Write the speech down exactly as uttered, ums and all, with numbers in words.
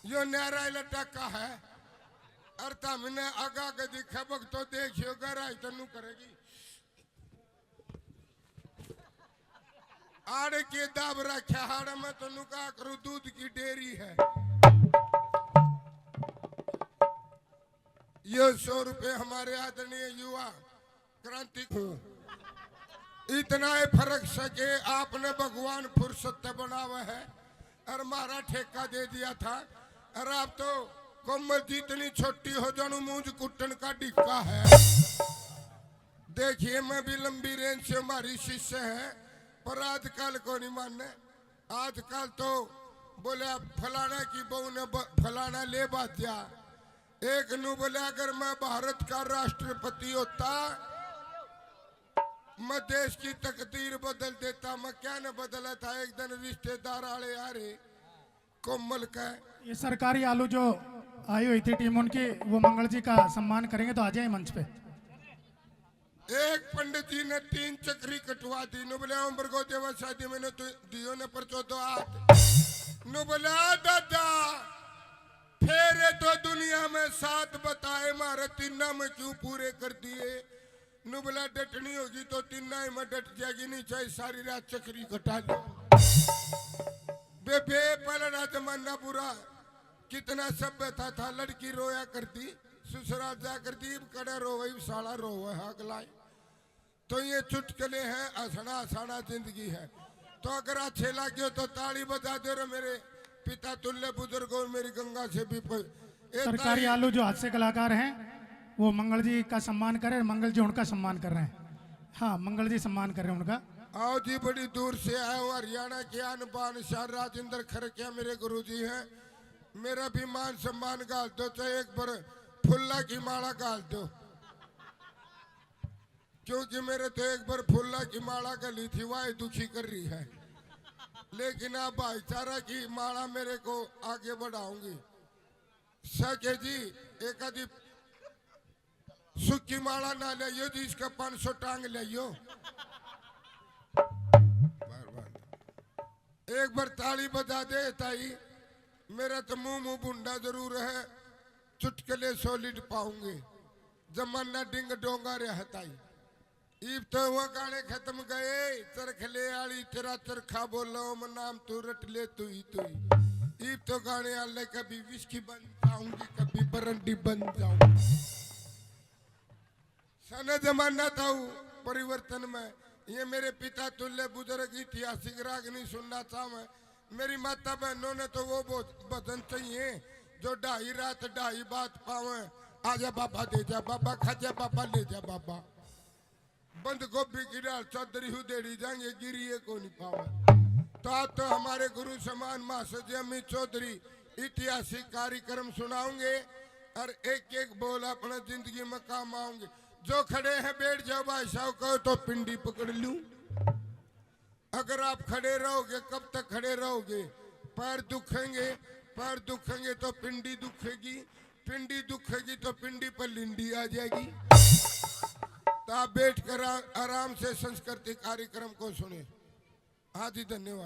यो न्यारा लटाका है। और तमने आगा के दिखे बग तो देखियो, गहराई तन्नू करेगी। आड़ के दाब रखा हाड़ में, तन्नू का करूँ, दूध की डेयरी है। ये सौ रुपए हमारे आदरणीय युवा क्रांति। इतना ही फर्क सके, आपने भगवान फुर्सत ते बनावे है और मारा ठेका दे दिया था। और आप तो कोमल जितनी छोटी हो जानू, मूंज कुटन का डिक्का है। देखिए, मैं भी लंबी रेंज से हमारी शिष्य है, पर आजकल को नहीं मानने। आजकल तो बोले फलाना की बहू ने ब-, फलाना ले बात्या। एक नू बोले, अगर मैं भारत का राष्ट्रपति होता, मैं देश की तकदीर बदल देता। मैं क्या न बदला था, एक दिन रिश्तेदार आले आ रहे कोमल का। ये सरकारी आलू जो आई हुई थी टीम उनकी, वो मंगल जी का सम्मान करेंगे, तो आ जाए मंच पे। एक पंडित जी ने तीन चक्री कटवा दी। नु बोले, उम्र को देवा शादी मैंने तो दियो ने परचो दो हाथ। नु बोले, आ दादा, फेरे तो दुनिया में सात बताए, मारे तीना में क्यों पूरे कर दिए? नु बोला, डटनी होगी तो तीना ही में डट जाएगी, नहीं चाहे सारी रात चक्री कटा लो। बेबे, पहला जमाना बुरा, कितना सभ्यता था, लड़की रोया करती, ससुराल जा करती, इब कड़े रोवे, इब साला रोवे है अगला। तो ये चुटकुले हैं, हंसना हंसाना जिंदगी है। तो अगर अच्छे लगे तो ताली बजा दो रे मेरे पिता तुल्य बुजुर्गों, मेरी गंगा से भी प-, ए सरकारी ताली। आलू जो हास्य कलाकार हैं, वो मंगल जी का सम्मान करें, मंगल जी उनका सम्मान कर रहे हैं। हाँ, मंगल जी सम्मान कर रहे हैं उनका। आओ जी, बड़ी दूर से आए हो, हरियाणा के आन बान शान राजेंद्र खरकिया मेरे गुरु जी हैं। मेरा भी मान सम्मान घाल दो, चाहे एक बार फुल्ला की माला घाल दो, क्योंकि मेरे तो एक बार फुल्ला की माला घली थी, वह दुखी कर रही है, लेकिन आप भाईचारा की माला मेरे को आगे बढ़ाऊंगी। सके जी, एक आधी सुक्की माला ना लाइयो जी, इसका पाँच सौ टांग लाइयो। बार बार। एक बार ताली बजा दे ताई, मेरा तो मुंह मुंह भुंडा जरूर है, चुटकुले सॉलिड पाऊंगे। जमाना डिंग डोंगा रहा ताई। इब तो वो गाने खत्म गए, चरखले आली तेरा चरखा बोलो, मैं नाम तू रट ले तू ही तू ही। इब तो गाने आले कभी विस्की बन जाऊंगी, कभी बरंडी बन जाऊंगी। सन जमाना था वो परिवर्तन में। ये मेरे पिता तुल्य बुजुर्ग ऐतिहासिक रागनी सुनना चाहवे। मेरी माता बहनों ने तो वो भो-, भजन चाहिए जो ढाई रात ढाई बात पावे। आजा बाबा दे जा बाबा, खाजा बाबा ले जा बाबा। बंद गोभी की डाल चौधरी उधेड़ी जाएंगे, गिरिए को नहीं पावे। तो आज तो हमारे गुरु समान महाशय जी अमित चौधरी ऐतिहासिक कार्यक्रम सुनाओगे और एक एक बोल अपना जिंदगी में काम आओगे। जो खड़े हैं बैठ जाओ भाई साहब, कहो तो पिंडी पकड़ लूं। अगर आप खड़े रहोगे, कब तक खड़े रहोगे? पैर दुखेंगे, पैर दुखेंगे तो पिंडी दुखेगी, पिंडी दुखेगी तो पिंडी पर लिंडी आ जाएगी। तो आप बैठकर आ-, आराम से सांस्कृतिक कार्यक्रम को सुने। हाँ जी, धन्यवाद।